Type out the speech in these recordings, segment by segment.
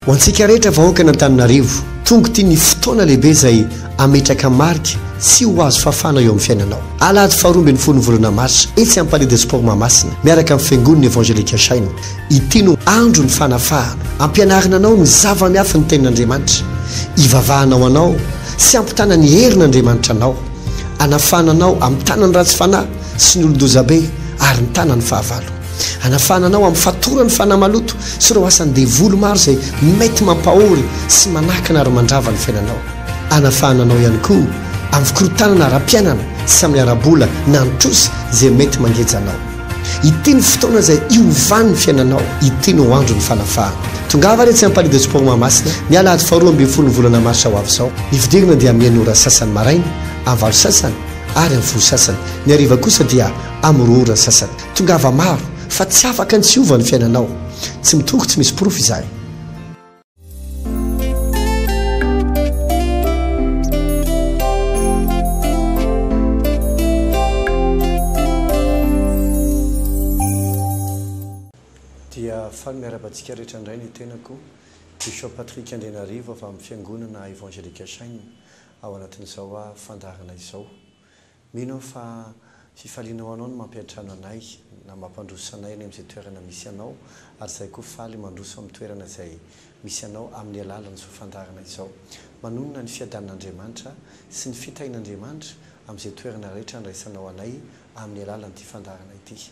Ho antsika rehetra vahoakan'Antananarivo, tonga ity ny fotoana lehibe izay hametraka marika tsy ho azo fafana eo amin'ny fiainanao. Alahady faharoa ambin'ny folo ny volana marsa, etsy amin'ny Palais des Sports Mahamasina, miaraka amin'ny Fiangonana Evangelika Shine. Ity no andron'ny fanafahana. Ampianarina anao ny zava-miafin'ny Tenin'Andriamanitra. Ivavahana ho anao sy hampitana ny herin'Andriamanitra anao. Hanafahana anao amin'ny tanan'ny ratsy fanahy sy ny olon-dozabe ary ny tanan'ny fahavalo. Hanafahana anao amin'ny fatoran'ny fanahy maloto sy ireo asan'ny devoly maro izay mety mampahory sy manakana ary mandrava ny fiainanao. Hanafahana anao ihany koa amin'ny fikorontanana ara-piainana sy amin'ny ara-bola na ny trosa izay mety mangeja anao. Ity ny fotoana izay hiovan'ny fiainanao, ity no andron'ny fanafahana. Tongava ary etsy amin'ny Palais de Sport Mahamasina ny alahady faharoa ambinifolo ny volana marsa ho avy izao. Ny fidirana dia amin'ny enina ora sasany maraina, amin'ny valo sasany ary amin'ny folo sasany. Ny hariva kosa dia amin'ny roa ora sasany. Tongava maro fa tsy afaka ny tsy hiova ny fiainanao. Tsy mitoky tsy misy porofo izahay. Dia faly miarahaba antsika rehetra indray ny tenako, Bishop Patrick Andrianarivo avy amin'ny Fiangonana Evangelique Shine ao anatin'izao fandaharana izao. Mino aho fa fifaliana ho anao ny mampiantrano anay na mampandroso anay any amin'izay toerana misy anao ary izahay koa faly mandroso amin'ny toerana izay misy anao amin'ny alalan'izao fandaharana izao. Manonona ny fiadanan'Andriamanitra sy ny fitahian'Andriamanitra amin'izay toerana rehetra andraisanao anay amin'ny alalan'ity fandaharana ity.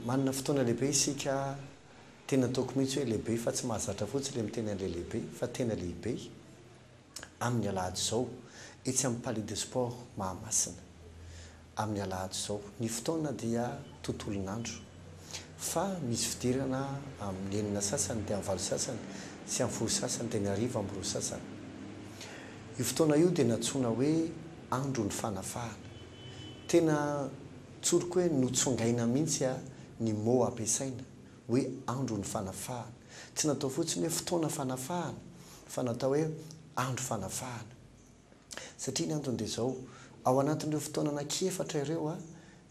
Manana fotoana lehibe isika, tena ataoko mihitsy hoe lehibe fa tsy mahazatra fotsiny ilay miteny an'ilay lehibe fa tena lehibe. amin'ny alahady izao, etsy amin'ny Palais des Sports Mahamasina. Amin'ny alahady izao. Ny fotoana dia tontolon'andro. Fa misy fidirana amin'ny enina sasany dia amin'ny valo sasany sy amin'ny folo sasany dia ny hariva amin'ny roa sasany. Io fotoana io dia nantsoina hoe andron'ny fanafahana. Tena tsoriko hoe notsongaina mihitsy ny mot ampiasaina hoe andron'ny fanafahana. Tsy natao fotsiny hoe fotoana fanafahana fa natao hoe andro fanafahana. Satria ny antony dia izao, ao anatin'ireo fotoana anankiefatra ireo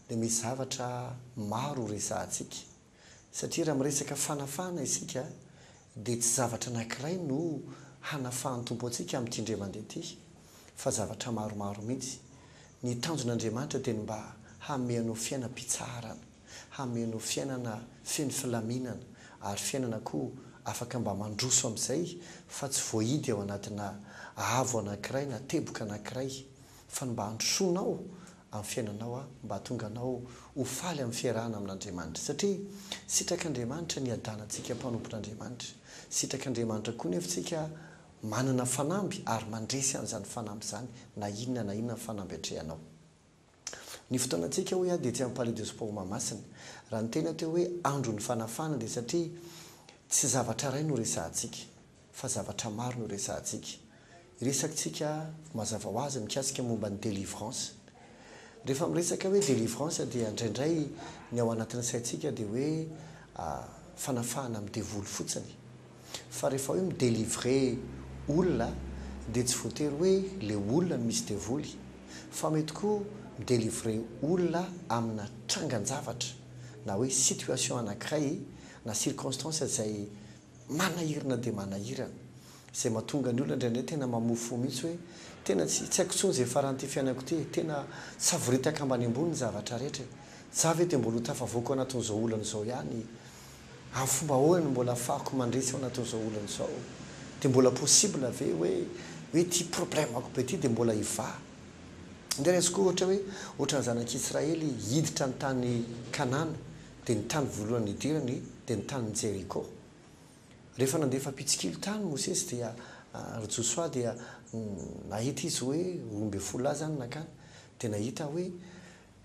dia misy zavatra maro ho resahantsika. Satria raha miresaka fanafahana isika dia tsy zavatra anankiray no hanafahan'ny Tompo antsika amin'ity indray mandeha ity fa zavatra maromaro mihitsy. Ny tanjon'Andriamanitra dia ny mba hanome anao fiainam-pitsaharana. hameno fiainana feno filaminana ary fiainana koa afaka mba mandroso amin'izay fa tsy voahidy ao anatina avo anankiray na teboka anankiray fa ny mba handrosoanao amin'ny fiainanao aho mba hahatonga anao ho faly amin'ny fiarahana amin'Andriamanitra satria sitrak'Andriamanitra ny hiadanantsika mpanompon'Andriamanitra sitrak'Andriamanitra koa nefa tsika manana fanamby ary mandresy an'izany fanamby izany na inona na inona fanamby atrehanao. Ny fotoanantsika hoy aho dia etsy amin'ny Palais de Sport Mahamasina. Raha ny tena teo hoe andron'ny fanafahana dia satria tsy zavatra iray no resahantsika fa zavatra maro no resahantsika. Hiresakintsika mazava ho azy mikasika momba ny délivrance. Rehefa miresaka hoe délivrance dia indraindray ny ao anatin'ny saintsika dia hoe fanafahana amin'ny devoly fotsiny. Fa rehefa hoe mi-delivrer olona dia tsy voatery hoe le olona no misy devoly fa mety koa mi-delivrer olona amina trangan-javatra na hoe situation anankiray na circonstance izay manahirana dia manahirana izay mahatonga ny olona indraindray tena mamoa fo mihitsy hoe tena tsy tsy haiko intsony izay faran'ity fiainako ity e, tena savoritaka ambany ambony ny zavatra rehetra e, za ve dia mbola ho tafavoaka ao anatin'izao olana izao ihany Amin'ny fomba ahoana no mbola afahako mandresy ao anatin'izao olana izao? Dia mbola possible ve hoe hoe ity problème-ko be ity dia mbola hivaha? Ndeha raisiko ohatra hoe ohatran'ny zanak'Israely hiditra ny tany Kanana dia ny tany voalohany nidirany dia ny tanin'i Jeriko. Rehefa nandefa mpitsikilo tany Mosesy dia ry Josoa dia nahita izy hoe 12 lahy izany nankany dia nahita hoe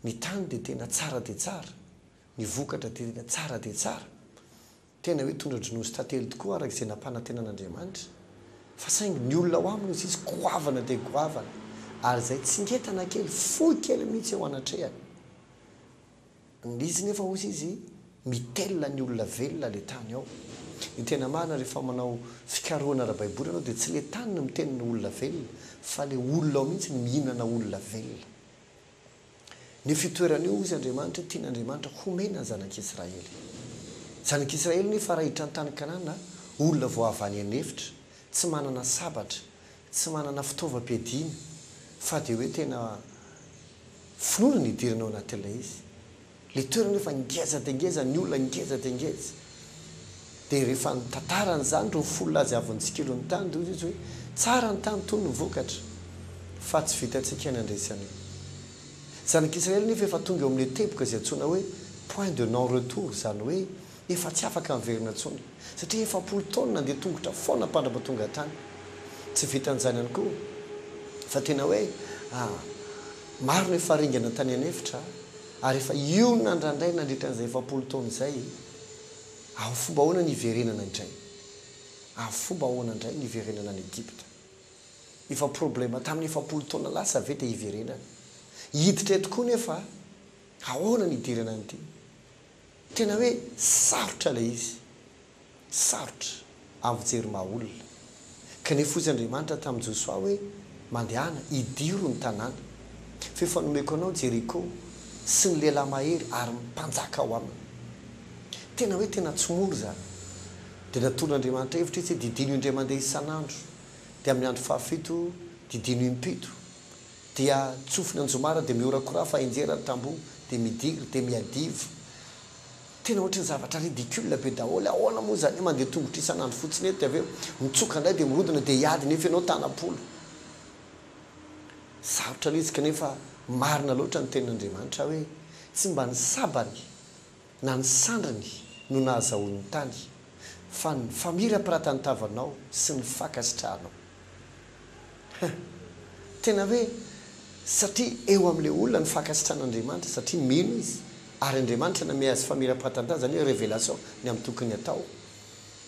ny tany dia tena tsara dia tsara. Ny vokatra dia tena tsara dia tsara. Tena hoe tondra-dronono sy tantely tokoa araka izay nampanantenan'Andriamanitra. Fa saingy ny olona ao aminy hozy izy goavana dia goavana. Ary izay tsingetana kely, fohy kely mihitsy eo anatrehany. Ny izy nefa hozy izy mitelina ny olona velona ilay tany ao. Ny tena marina rehefa manao fikarohana ara-baiboly ianao dia tsy ilay tany no miteny ny olona velona fa ilay olona ao mihitsy no mihinana olona velona. Ny fitoerana io, hozy Andriamanitra, tian'Andriamanitra homena ny zanak'Israely. Zanak'Israely nefa raha hiditra ny tany Kanana, Olona vao avy any an'efitra, tsy manana sabatra, tsy manana fitaovam-piadiana, fa dia hoe tena finoana no idirana ao anatin'ilay izy. Ilay toerana efa ngeza dia ngeza, ny olona ngeza dia ngeza. Dia rehefa nitantara an'izany ireo folo lahy izay avy nitsikilo ny tany, dia hoy izy hoe, Tsara ny tany, tony ny vokatra, fa tsy vitantsika ny handresy an'io. Zanak'Israely nefa efa tonga eo amin'ilay teboka izay antsoina hoe point de non retour, izany hoe efa tsy afaka miverina intsony, satria 40 taona nandeha tongotra foana mpandrapa tonga tany. Tsy vitan'izany ihany koa, fa tena hoe maro no efa ringana tany an'efitra, ary efa io nandrandraina nandritra an'izay 40 taona izay, amin'ny fomba ahoana ny hiverenana indray? Amin'ny fomba ahoana indray ny hiverenana any Egypta? Efa problema tamin'ny 40 taona lasa ve dia hiverenana? Hiditra eto koa nefa ahoana ny hidirana an'ity? Tena hoe sarotra ilay izy. Sarotra amin'ny fijery maha olona. Kanefa hoy Andriamanitra tamin'i Josoa hoe, Mandehana, idiro ny tanàna. Fa efa nomeko anao Jeriko sy ny lehilahy mahery ary ny mpanjaka ao aminy. Tena hoe tena tsy mora izany. Dia natoron'Andriamanitra hevitra izy hoe didino indray mandeha isan'andro, dia amin'ny andro fahafito didino impito. Dia tsofiny anjomara dia mihorakoraha fa enjera ny tamboho, dia midiry, dia miadiva. Tena ohatry ny zavatra ridicule be daholo, ahoana moa izany hoe mandeha tongotra isan'andro fotsiny eto dia avy eo mitsoka indray dia mirodana dia hiady nefa ianao tanam-polo. Sarotra ilay izy kanefa marina loatra ny tenin'Andriamanitra hoe tsy mba ny sabany na ny sandriny no nahazahoany ny tany fa ny famirapiratan'ny tavanao sy ny fankasitrahanao. Hein. Tena hoe satria eo amin'ilay olona ny fankasitran'Andriamanitra satria mino izy ary Andriamanitra nanome azy famirapiratan-tany izany hoe révélation ny amin'ny tokony hatao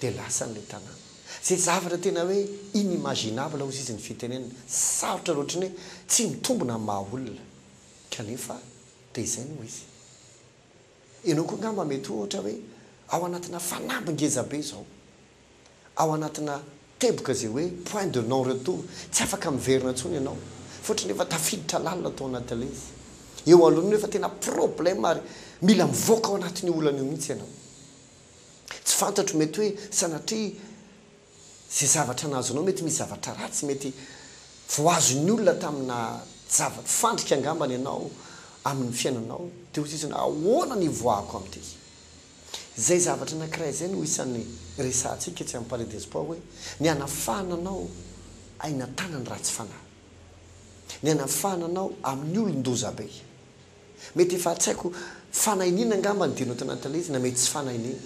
dia lasany ilay tanàna. Izay zavatra tena hoe inimaginable hozy izy ny fitenenana, sarotra loatra ny hoe tsy mitombina amin'ny maha olona kanefa dia izay no izy. Ianao koa angamba mety ohatra hoe ao anatina fanamby ngeza be izao. ao anatina teboka izay hoe point de non retour, tsy afaka miverina intsony ianao fa ohatran'ny efa tafiditra lalina tao anatin'ilay izy. Eo anoloanao efa tena problème ary mila mivoaka ao anatin'io olana io mihitsy ianao. Tsy fantatro mety hoe sanatria izay zavatra nahazo anao mety misy zavatra ratsy mety voazon'ny olona tamina zava fandrika angambany ianao amin'ny fiainanao dia hoy izy ahoana ny hivoahako amin'ity? Izay zavatra anankiray izay no isan'ny resahantsika etsy amin'ny Palais des Sports hoe ny hanafahana anao aina tanan'ny ratsy fanahy. Ny hanafahana anao amin'ny olon-doza be. Mety efa tsy haiko fanahiniana angamba ny denotinan'ilay izy na mety tsy fanahiniana.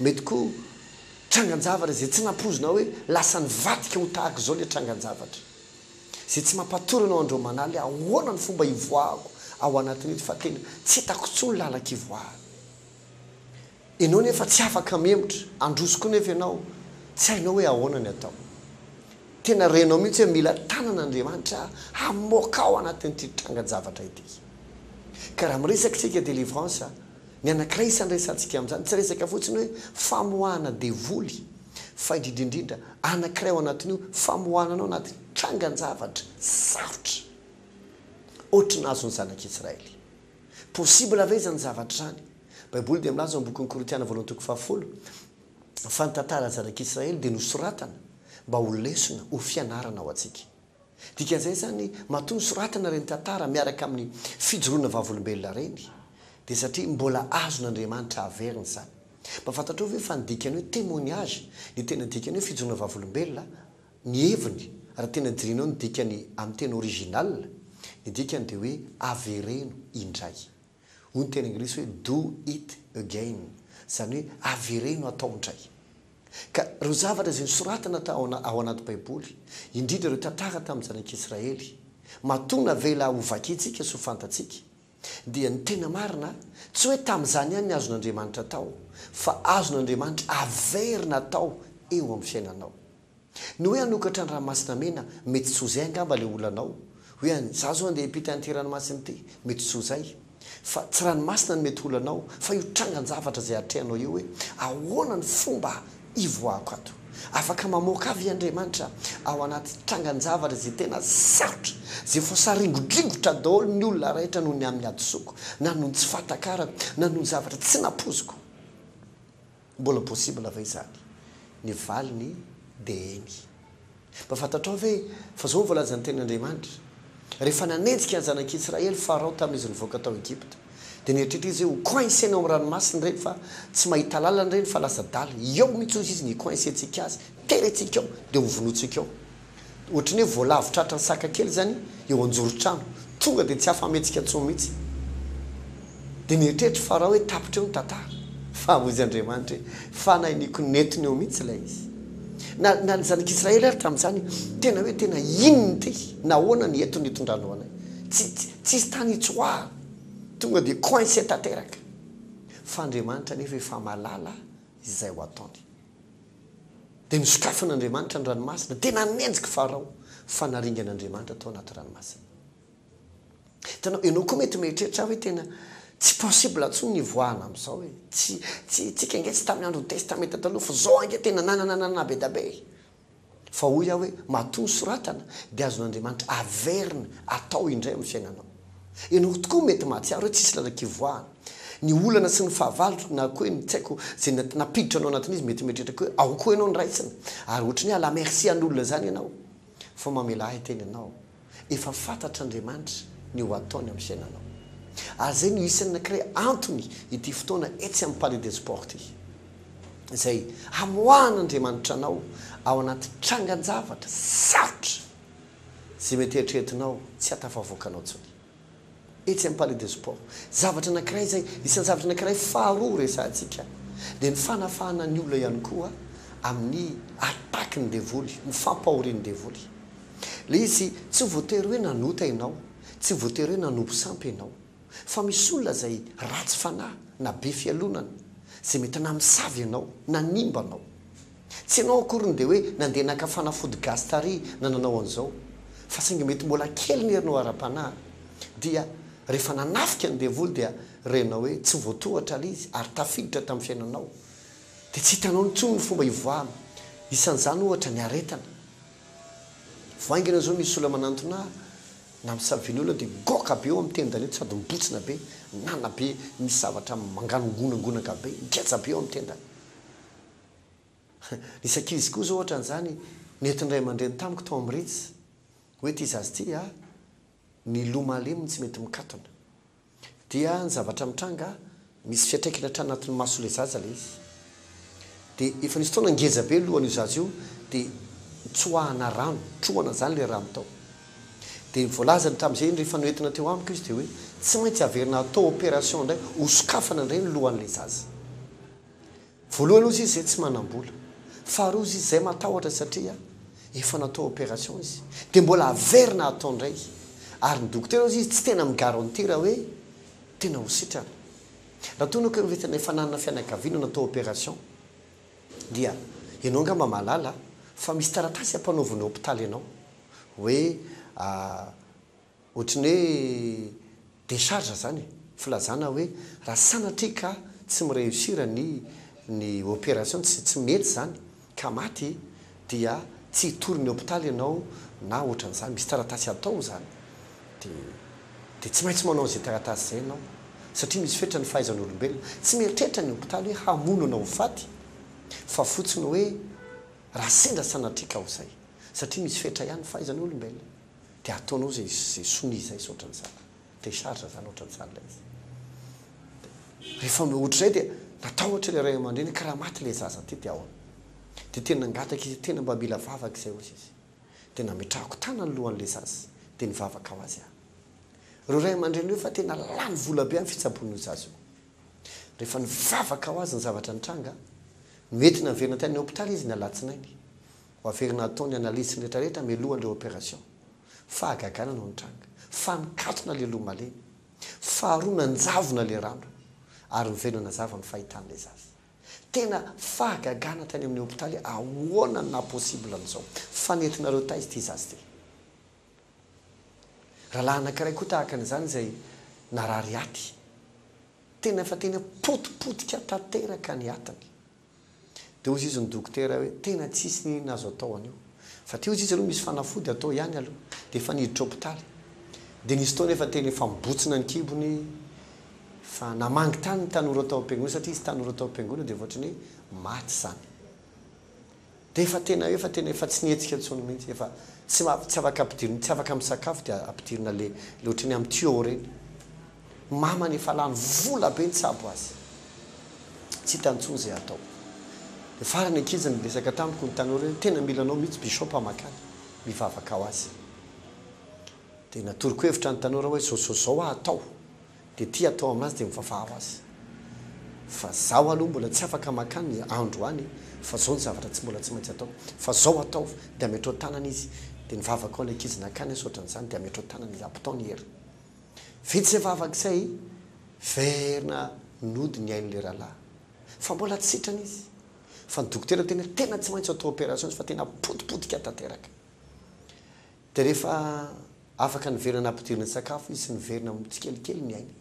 Mety koa trangan-javatra izay tsy nampoizinao hoe lasa nivadika ho tahaka izao ilay trangan-javatra. Izay tsy mampatory anao andro aman'aly ahoana ny fomba hivoahako ao anatin'ito fa tena tsy hitako intsony lalan-kivoahana. Ianao nefa tsy afaka mihemotra, handroso koa nefa ianao tsy hainao hoe ahoana ny atao. Tena renao mihitsy hoe mila tanan'Andriamanitra hamoaka ao anatin'ity trangan-javatra ity. Ka raha miresaka isika délivrance, ny anankiray isan'ny resahantsika amin'izany, tsy resaka fotsiny hoe famoahana devoly, fa indrindra indrindra anankiray ao anatin'io famoahana anao anaty trangan-javatra sarotra ohatry ny nahazo ny zanak'Israely. Possible ve izany zavatra izany? Baiboly dia milaza ao amin'ny bokin'ny Korintiana voalohany toko fahafolo fa ny tantaran'ny zanak'Israely dia nosoratana mba ho lesona, ho fianarana ho antsika. Dikan'izay izany, matoa nosoratana ireny tantara miaraka amin'ny fijoroana vavolombelona ireny dia satria mbola azon'Andriamanitra averina izany. Mba fantatrao ve fa ny dikan'ny hoe témoignage, ny tena dikan'ny hoe fijoroana vavolombelona, ny heviny, raha tena jerenao ny dikany amin'ny teny original, ny dikany dia hoe avereno indray. Hoy ny teny anglisy hoe do it again, izany hoe avereno atao indray. Ka ireo zavatra izay nosoratana tao ao anaty Baiboly, indrindra ireo tantara tamin'ny zanak'Israely, matoa navela ho vakintsika sy ho fantatsika, Dia ny tena marina, tsy hoe tamin'izany ihany ny azon'Andriamanitra atao, fa azon'Andriamanitra averina atao eo amin'ny fiainanao. Ny hoe hanokatra ny ranomasina mena, mety tsy ho izay angamba ilay olanao. Hoe izaho izao handeha hiampita an'ity ranomasina ity, mety tsy ho izay. Fa tsy ranomasina no mety ho olanao, fa io trangan-javatra izay atrehanao io hoe ahoana ny fomba hivoahako ato. Afaka mamoaka ahy ve Andriamanitra ao anaty trangan-javatra izay tena sarotra, izay voasaringodringotra daholo ny olona rehetra noho ny amin'ny hadisoako, na noho ny tsy fahatakarako, na noho ny zavatra tsy nampoiziko? Mbola possible ve izany? Ny valiny dia eny. Mba fantatrao ve fa izao no voalazan'ny Tenin'Andriamanitra, Rehefa nanenjika ny zanak'Israely Farao tamin'izy nivoaka tao Egypta, dia nieritreritra izy hoe ho coincé-na ao amin'ny ranomasina ireny fa tsy mahita lalana ireny fa lasa adala. Eo mihitsy hozy izy ny hi-coincer-ntsika azy, terentsika ao, dia hovonointsika ao. Ohatry ny hoe voalavo tratran'ny saka kely izany eo anjoron-trano. Tonga dia tsy afa-mihetsika intsony mihitsy. Dia nieritreritra i Farao hoe tapitra eo ny tantara. Fa hozy Andriamanitra hoe, Fanahiniko nentiny eo mihitsy ilay izy. Na, na ny zanak'Israely ary tamin'izany, tena hoe tena inona ity? Nahoana ny eto no itondranao anay? Tsy, tsy, tsisy tany hitsoahana. Tonga dia coincé tanteraka. Fa Andriamanitra anefa efa mahalala izay ho ataony. Dia nosokafan'Andriamanitra ny ranomasina, dia nanenjika Farao, fa naringan'Andriamanitra tao anaty ranomasina. Hitanao, ianao koa mety mieritreritra hoe tena tsy possible intsony ny hivoahana amin'izao e. Tsy, tsy, tsika ange tsy tamin'ny andron'ny Testamenta Taloha fa izao ange tena nanananana be da be e. Fa hoy aho hoe, matoa nosoratana dia azon'Andriamanitra averina atao indray amin'ny fiainanao. Ianao tokoa mety mahatsiaro hoe tsisy lalan-kivoahana. Ny olana sy ny fahavalo na koa hoe ny tsy haiko izay nampiditra anao anatin'izy mety mieritreritra koa hoe ao koa ianao no raisina ary ohatry ny hoe à la merci an'olona izany ianao. Fa mamelà ahy hiteny anao. Efa fantatr'Andriamanitra ny ho ataony amin'ny fiainanao. Ary izay no isan'ny anankiray antony ity fotoana etsy amin'ny Palais des Sports ity. Izay hamoahan'Andriamanitra anao ao anaty trangan-javatra sarotra izay mety eritreretinao tsy hahatafavoaka anao intsony. Etsy amin'ny Palais des Sports. Zavatra anankiray izay, isan'ny zavatra anankiray faharoa resahantsika dia ny fanafahana ny olona ihany koa amin'ny attaque ny devoly, ny fampahorian'ny devoly. Ilay izy tsy voatery hoe nanota ianao, tsy voatery hoe nanompo sampy ianao. Fa misy olona izay ratsy fanahy na be fialonana, izay mety namisavy anao, nanimba anao. Tsy ianao akory no dia hoe nandeha naka fanafody gasy tary na nanao an'izao. Fa saingy mety mbola kely ny herinao ara-panahy, dia rehefa nanafika ny devoly dia renao hoe tsy voatohatra ilay izy ary tafiditra tamin'ny fiainanao. Dia tsy hitanao intsony ny fomba hivoahana. Isan'izany ohatra ny aretina. Vao haingana izao misy olona manantona ahy, na misaviana olona dia goaka be eo amin'ny tendany eo sady mibontsina be, nana be, misy zavatra manganongonangonaka be, ngetsa be eo amin'ny tendany. Nisy ankizy koa izao ohatran'izany nentin'ny ray aman-dreny tamiko tao amin'ny Ritz, hoe ity zaza ity a, ny loha malemy tsy mety mikatona. Dia ny zavatra mitranga, misy fiantraikany hatrany anatin'ny mason'ilay zaza ilay izy. Dia efa nisy fotoana ngeza be lohan'io zaza io, dia nitsoahana rano, trohana izany ilay rano tao. Dia ny voalazany tamin'izay rehefa noentina teo amiko izy dia hoe tsy maintsy averina atao opération indray, hosokafana indray ny lohan'ilay zaza. Voalohany ozy izy zay tsy manambola, faharoa ozy izy zay matahotra satria efa natao opération izy de mbola averina atao ndray ary ny dokotera ozy izy tsy tena mi garantir hoe tena ho sitrana. Raha toa ianao ka efa nanana fianakaviana natao opération dia ianao angamba mahalala fa misy taratasy ampanaovin'ny hopitaly anao hoe Ohatry ny hoe décharge zany e, filazana hoe raha sanatria ka tsy mi-réussir ny ny opération, tsy tsy mety zany ka maty dia tsy hitory ny hopitaly ianao na ohatran'izany, misy taratasy atao zany de de tsy maintsy manao an'izay taratasy izay ianao satria misy fetra ny fahaizan'olombelona, tsy mieritreritra ny hopitaly hoe hamono anao ho faty fa fotsiny hoe raha sendra sanatria ka ho zay satria misy fetra ihany ny fahaizan'olombelona. Dia ataonao izay izay sonia izay sy ohatran'izany. Décharge izany ohatran'izany ilay izy. Dia rehefa ohatr'izay dia natahotra ilay ray aman-dreny ka raha maty ilay zaza ity dia ahoana? Dia tena nangataka izy, tena mba mila vavaka izay hozy izy. Dia nametrahako tanana ny lohan'ilay zaza dia nivavaka ho azy aho. Ireo ray aman-dreny ireo efa tena lany vola be amin'ny fitsaboana io zaza io. Rehefa nivavaka ho azy ny zavatra nitranga, noentina niverina tany hopitaly izy ny alatsinainy. Ho averina atao ny analyse sy ny rehetra rehetra mialoha an'ilay opération. Fahagagana no nitranga. Fa nikatona ilay loha malemy. Faharoa nanjavona ilay rano. Ary niverina nazava ny fahitan'ilay zaza. Tena fahagagana tany amin'ny hopitaly hoe ahoana no naha possible an'izao. Fa nentinareo taiza ity zaza ity? Rahalahy anankiray koa tahaka an'izany izay narary aty. Tena efa tena potipotika tanteraka ny atiny. Dia hozy izy ny dokotera hoe tena tsisy n'inona azo atao an'io. Fa ty hozy izy aloha misy fanafody atao ihany aloha. Dia efa niditra hopitaly. Dia nisy fotoana efa tena efa mibotsina ny kibony fa namangy tany ny tanora tao am-piangonana satria izy tanora tao am-piangonana dia ohatran'ny hoe maty izany. Dia efa tena efa tena efa tsy nihetsika intsony mihitsy, efa tsy tsy afaka ampidirina, tsy afaka misakafo dia ampidirina le le ohatran'ny amin'ny tuyau ireny. Mamany efa lany vola be nitsabo azy. Tsy hitany intsony izay atao. Dia farany ankizy niresaka tamiko ny tanora hoe tena mila anao mihitsy Bishop makany mivavaka ho azy. Dia natoroko hevitra ny tanora hoe zao zao zao aho atao. Dia ty atao aminazy dia mivavaha ho azy. Fa zaho aloha mbola tsy afaka makany andro any fa zao ny zavatra tsy mbola tsy maintsy atao. Fa zao ataovy dia ametrao tanana izy. Dia nivavaka ho an'ny ankizy nakany aho sy ohatran'izany dia ametrao tanana izy ampitao ny hery. Vita izay vavaka izay, verina nody ny ain'ilay rahalahy. Fa mbola tsy sitrana izy. Fa ny dokotera niteny hoe tena tsy maintsy atao opération izy fa tena potipotika tanteraka. Dia rehefa afaka niverina nampidirina sakafo izy sy niverina tsikelikely ny ainy.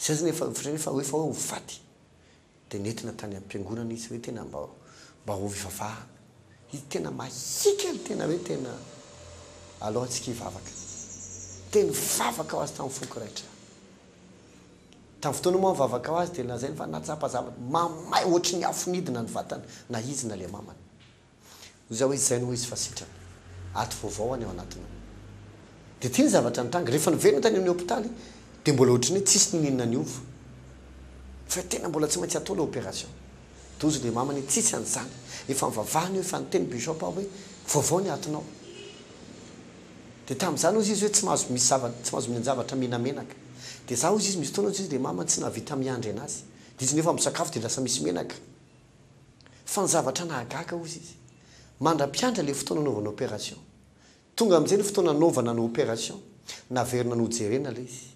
Izay zany efa efa hoe efa hoe ho faty. Dia nentina tany am-piangonana izy hoe tena mba mba ho fivavahana. Izy tena mahia kely tena hoe tena alao antsika hivavaka. Dia nivavaka ho azy tamin'ny foko raitra. Tamin'ny fotoana moa nivavaka ho azy dia lazainy fa nahatsapa zavatra mamay ohatry ny afo nidina ny vatany na izy na ilay mamany. Hoy izaho hoe izay no izy fa sitrana. Ato vaovao any ao anatinao. Dia ity ny zavatra nitranga, rehefa niverina tany amin'ny hopitaly dia mbola ohatran'ny hoe tsisy n'inon'inona niova. Fa tena mbola tsy maintsy atao ilay opération. Dozy ilay mamany hoe tsisy an'izany. Efa nivavahana io, efa niteny bishop aho hoe vaovao ny atinao. Dia tamin'izany hozy izy hoe tsy mahazo misy zava, tsy mahazo mihinan-javatra menamenaka. Dia za hozy izy misy fotoana hozy izy ilay mamany tsy nahavita miandry an'azy. Dia izy nefa misakafo dia lasa misy menaka. Fa ny zavatra nahagaga hozy izy, mandra-piandry ilay fotoana anaovana opération. Tonga amin'izay ny fotoana anaovana ny opération, naverina nojerena ilay izy,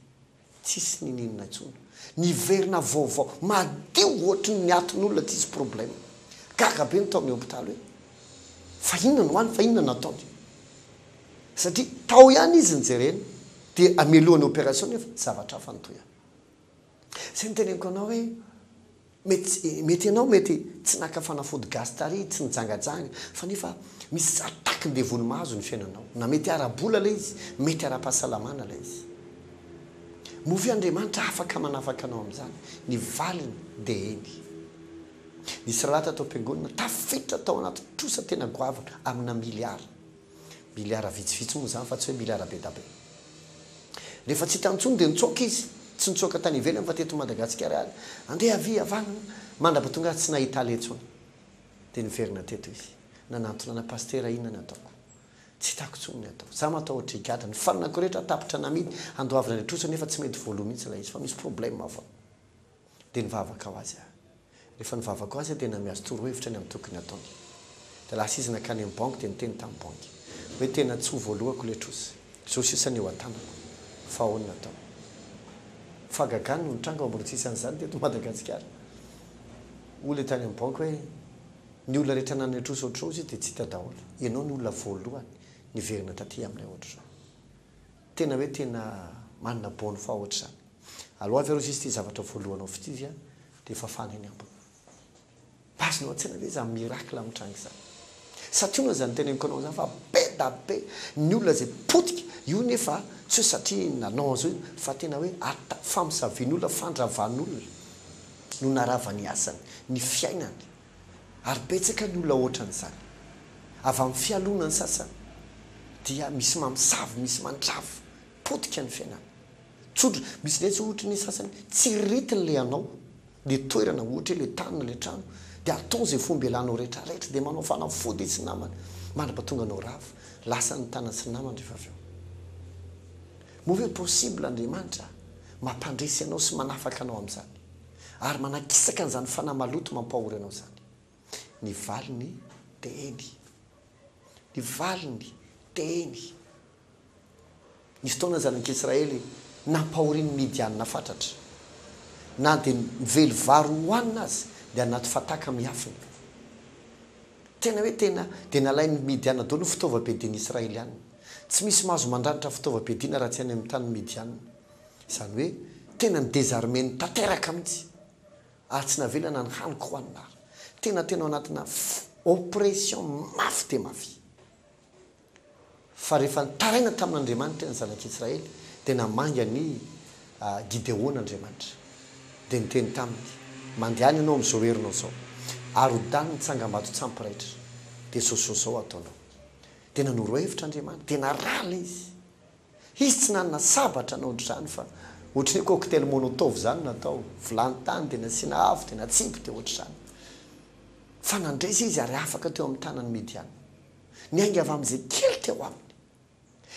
tsisy ninininona intsony. Niverina vaovao, madio ohatry ny atin'olona tsisy problème. Gaga be ny tao amin'ny hopitaly hoe, fa inona no any, fa inona no nataony? Satria tao ihany izy nijerena, dia mialohan'ny opération nefa zavatra hafa nitohy any. Izay no teneniko anao hoe mety mety ianao mety tsy naka fanafody gasy tary, tsy nijangajanga, fa nefa misy attaque-ny-devoly mahazo ny fiainanao. Na mety ara-bola ilay izy, mety ara-pahasalamana ilay izy. Moa ve Andriamanitra afaka manafaka anao amin'izany? Ny valiny dia eny. Nisy rahalahy tato am-piangonana tafiditra tao anaty trosa tena goavana amina miliara. Miliara vitsivitsy moa izany fa tsy hoe miliara be da be. Rehefa tsy hitany intsony dia nitsoaka izy. Tsy nitsoaka tany ivelany fa teto Madagasikara ihany. Andeha havia, havanana. Mandra-pahatonga azy tsy nahita aleha intsony. Dia niverina teto izy. Nanantona ana pasitera inona ny ataoko. Tsy hitako intsony ny atao. Za matahotra higadra. Ny fananako rehetra tapitra namidy handoavana ilay trosa nefa tsy mety voaloa mihitsy ilay izy fa misy problème foana. Dia nivavaka ho azy aho. Rehefa nivavaka ho azy aho dia nanome azy torohevitra ny amin'ny tokony hataony. Dia lasa izy nankany amin'ny banky dia niteny tamin'ny banky hoe tena tsy ho voalohako ilay trosa. Izao sisa ny eo an-tanako. Fa ahoana no atao? Fahagagana no nitranga ao mbola tsisy an'izany teto Madagasikara. Hoy ilay tany amin'ny banky hoe ny olona rehetra nanana trosa ohatr'izao izy dia tsy hita daholo. Ianao no olona voalohany niverina taty aminay ohatr'izao. Tena hoe tena manana bonne foi ohatr'izany. Aloavy aloha sisa ity zavatra voalohanao fitia dia fafana eny ambiny. Mba azonao an-tsaina ve izany miracle mitranga izany? Santionany izany teneniko anao izany fa be da be ny olona izay potika, io nefa tsy hoe satria nanao an'izao io fa tena hoe ata, famosavian'olona, fandravan'olona no narava ny asany, ny fiainany. Ary betsaka ny olona ohatran'izany. Avy amin'ny fialonan'ny sasany dia misy mamosavy, misy mandrava, potika ny fiainana. Tsotra, misy indray tsy ohatry ny sasany tsiriritiny le anao, le toerana ohatra hoe le tany na le trano dia ataony izay fomba ialanao retraretra dia manao fanafody izy sy namany mandra-pahatonga anao rava, lasa ny tanany sy ny namany rehefa avy eo. Moa ve possible Andriamanitra mampandresy anao sy manafaka anao amin'izany ary manakisaka an'izany fanahy maloto mampahory anao izany? Ny valiny dia eny. Ny valiny dia eny. Nisy fotoana ny zanak'Israely nampahorian'ny Midianina fatratra. Na dia nively vary hohanina aza dia anaty fataka miafina. Tena hoe tena dia nalain'ny Midianina daholo ny fitaovam-piadian'ny Israelianina. Tsy misy mahazo mandranitra fitaovam-piadiana raha tsy any amin'ny tanin'ny Midianina. Izany hoe tena ni-désarmer-ny tanteraka mihitsy. Ary tsy navela na ny haniko hohanina ary. Tena tena ao anatina oppression mafy dia mafy. Fa rehefa nitaraina tamin'Andriamanitra ny zanak'Israely, dia namangy an'i Gideona Andriamanitra. Dia niteny taminy, Mandehana ianao amin'izao herinao izao. Arodany ny tsangambato tsampiraitra. Dia zao zao zao ataonao. Dia nanoro hevitra Andriamanitra. Dia narala izy. Izy tsy nanana sabatra na ohatr'izany fa ohatry ny hoe cocktail molotov izany no natao. Vilany tany dia nasiana afo dia natsipy dia ohatr'izany. Fa nandresy izy ary afaka teo amin'ny tanan'ny Midiana. Niainga avy amin'izay kely teo aminy.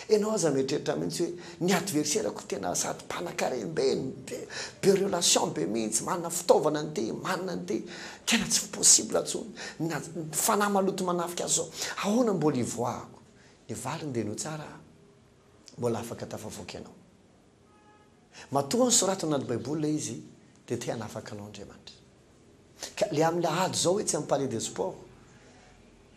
Ianao aza mieritreritra mihitsy hoe ny adversaire-ko tena sady mpanakarem-be, be relation be mihitsy, manana fitaovana an'ity, manana an'ity, tena tsy possible intsony, na fanahy maloto manafika azy izao, ahoana mbola hivoahako? Ny valiny dia henoy tsara, mbola afaka tafavoaka ianao. Matoa nosoratana anaty baiboly ilay izy dia te hanafaka anao Andriamanitra. Ka le amin'ny lahady izao etsy amin'ny palais des sports,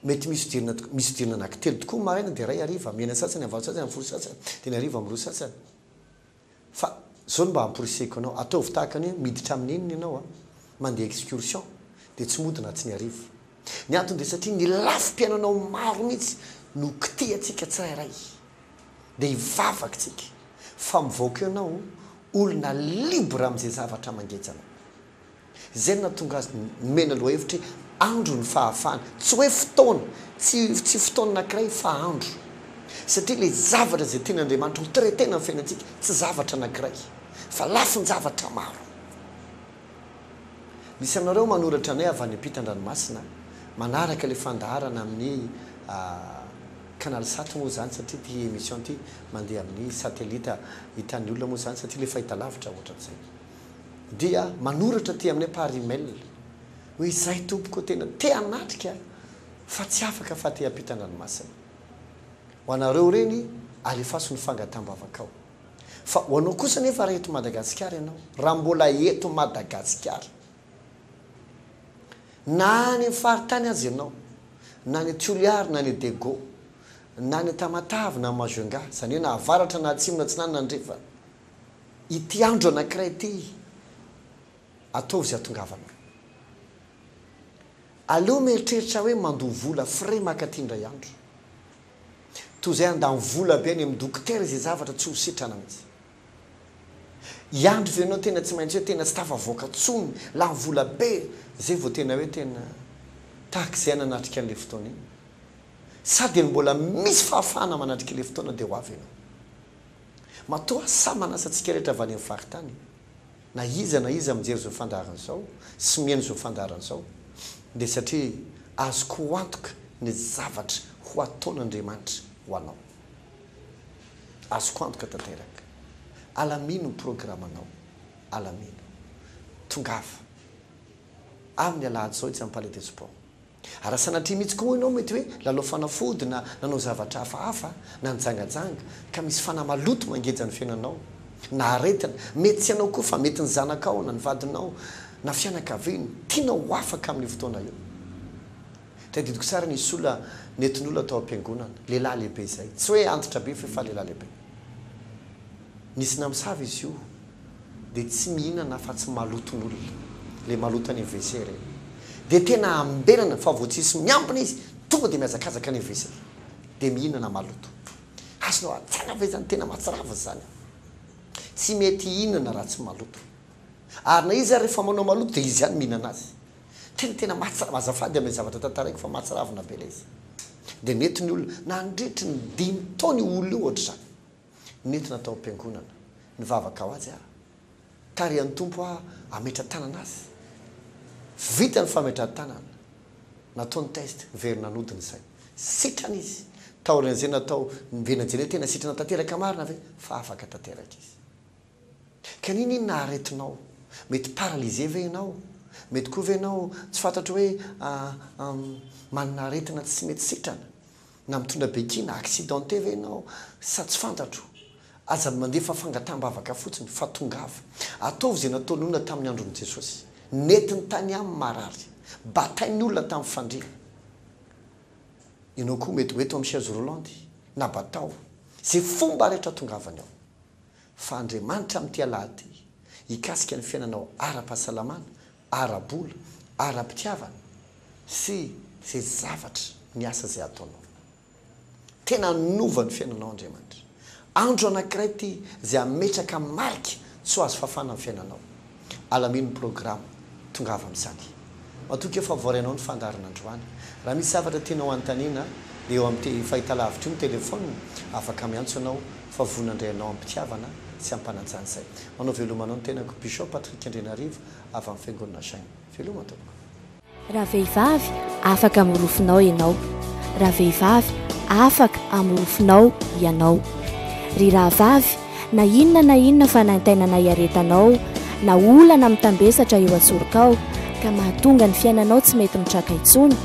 mety misy fidirana misy fidirana anankitelo tokoa ny maraina dia iray hariva, amin'ny enina sasany, amin'ny valo sasany, amin'ny folo sasany, dia ny hariva amin'ny roa sasany. Fa izao no mba amporisihiko anao, ataovy tahaka ny hoe miditra amin'ny inona ianao an, mandeha excursion, dia tsy mody na tsy ny hariva. Ny antony dia satria ny lafim-piainanao maro mihitsy no kitihantsika tsirairay. Dia hivavaka tsika fa mivoaka eo ianao olona libre amin'izay zavatra mangeja anao. Izay no nahatonga azy nomena lohahevitra hoe andro ny fahafahana. Tsy hoe fotoana, tsy tsy fotoana anankiray fa andro. Satria ilay zavatra izay tian'Andriamanitra ho traiter-na amin'ny fiainantsika tsy zavatra anankiray fa lafin-javatra maro. Misy aminareo manoratra anay avy any ampitan-dranomasina, manaraka ilay fandaharana amin'ny Canal Sat moa izany satria ity émission ity mandeha amin'ny satellite hitan'ny olona moa izany satria ilay fahitalavitra ohatran'izay. Dia manoratra aty aminay par email hoe izahay tompoko tena te hanatrika fa tsy afaka fa aty ampitan-dranomasina. Ho anareo ireny alefaso ny fangataham-bavakao. Fa ho anao kosa anefa raha eto Madagasikara ianao, raha mbola eto Madagasikara, na any amin'ny faritany aza ianao, na any Toliary na any Diego, na any Tamatave na Majunga, izany hoe na avaratra na atsimo na atsinanana na andrefana, ity andro anankiray ity, ataovy izay hahatongavanao. Aleo mieritreritra hoe mandoa vola frais makaty indray andro. Toy izay handany vola be any amin'ny dokotera izay zavatra tsy ho sitrana mihitsy. Hiandry ve ianao tena tsy maintsy hoe tena tsy tafavoaka intsony, lany vola be, izay vao tena hoe tena tahaka izay nanatrika an'ilay fotoana iny? Sa dia mbola misy fahafahana manatrika ilay fotoana dia ho avy ianao? Matoa sahy manasa antsika rehetra avy any amin'ny faritany. Na iza na iza mijery izao fandaharana izao sy mihaino izao fandaharana izao dia satria azoko antoka ny zavatra ho ataon'Andriamanitra ho anao. Azoko antoka tanteraka. Alamino ny programanao. Alamino. Tongava. Amin'ny alahady izao etsy amin'ny Palais des Sports. Raha sanatria mihitsy koa ianao mety hoe lalao fanafody na nanao zavatra hafahafa na nijangajanga ka misy fanahy maloto mangeja ny fiainanao na aretina, mety tsy ianao koa fa mety ny zanakao na ny vadinao na fianakaviana, tianao ho afaka amin'io fotoana io. Tadidiko tsara nisy olona nentin'olona tao am-piangonana, lehilahy lehibe izay, tsy hoe antitra be fa efa lehilahy lehibe. Nisy namosavy izy io dia tsy mihinana afa-tsy maloton'olona, ilay maloto any amin'ny WC ireny. Dia tena ambenana fa vao tsisy miambina izy tonga dia mihazakazaka any amin'ny WC dia mihinana maloto. Azonao an-tsaina ve izany? Tena mahatsiravina izany an! Tsy mety hihinana raha tsy maloto. Ary na izy ary rehefa manao maloto dia izy ihany mihinana azy. Tena tena mahatsiravina, azafady amin'ilay zavatra tantaraiko fa mahatsiravina be ilay izy. Dia nety ny olona, nandritry ny dimy taona io olona io ohatr'izany. Nentina tao am-piangonana. Nivavaka ho azy aho. Tarihan'ny Tompo aho hametra-tanana azy. Vita ny fametrahan-tanana. Natao ny test, niverina nody ny sainy. Sitrana izy. Taorian'izay natao, niverina nijery hoe tena sitrana tanteraka marina ve? Fa afaka tanteraka izy. Ka n'inon'inona aretinao, mety paralysé ve ianao? Mety koa ve ianao tsy fantatro hoe manana aretina tsy mety sitrana? Na mitondra béquille na accidenté ve ianao sa tsy fantatro? Aza mandefa fangataham-bavaka fotsiny fa tongava. Ataovy izay nataon'ny olona tamin'ny andron'i Jesosy. Nentiny tany aminy marary. Batain'ny olona tamin'ny fandriana. Ianao koa mety ho eto amin'ny chaise roulante na batao. Izay fomba rehetra tongavany ao. Fa Andriamanitra amin'ity alahady ity hikasika ny fiainanao ara-pahasalamana, ara-bola, ara-pitiavana sy izay zavatra ny asa izay ataonao. Tena hanova ny fiainanao Andriamanitra. Andro anankiray ity izay hametraka marika tsy ho azo fafana amin'ny fiainanao. Alamino ny programa, tongava amin'izany. Matoky aho fa voarainao ny fandaharana androany. Raha misy zavatra tianao hanontaniana dia eo amin'ity fahitalavitra io ny telefaonina, afaka miantso ianao fa vonona handray anao am-pitiavana sy am-panajana izay. Manao veloma anao ny tenako Bishop Patrick Andrianarivo avy amin'ny Fiangonana Shine. Veloma tompoko. Ravehivavy, afaka amin'ny rofinao ianao. Ravehivavy, afaka amin'ny rofinao ianao. Ry rahavavy, na inona na inona fanaintainana iaretanao, na olana mitambesatra eo an-tsorokao, ka mahatonga ny fiainanao tsy mety mitraka intsony,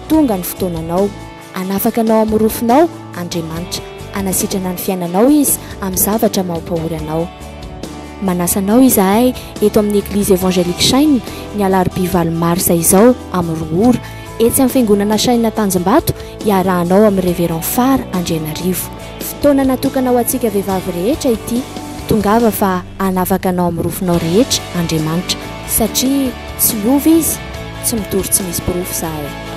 tonga ny fotoananao. Hanafaka anao amin'ny rofinao Andriamanitra. Hanasitrana ny fiainanao Izy amin'ny zavatra mampahory anao. Manasa anao izahay eto amin'ny Eglise Evangelique Shine ny alarobia valo marsa izao amin'ny roa ora, etsy amin'ny Fiangonana Shine Tanjombato hiarahanao amin'ny Révérend Fara Andrianarivo. Fotoana natokana ho antsika vehivavy rehetra ity. Tongava fa hanafaka anao amin'ny rofinao rehetra Andriamanitra satria tsy miova Izy, tsy mitory tsy misy porofo izahay.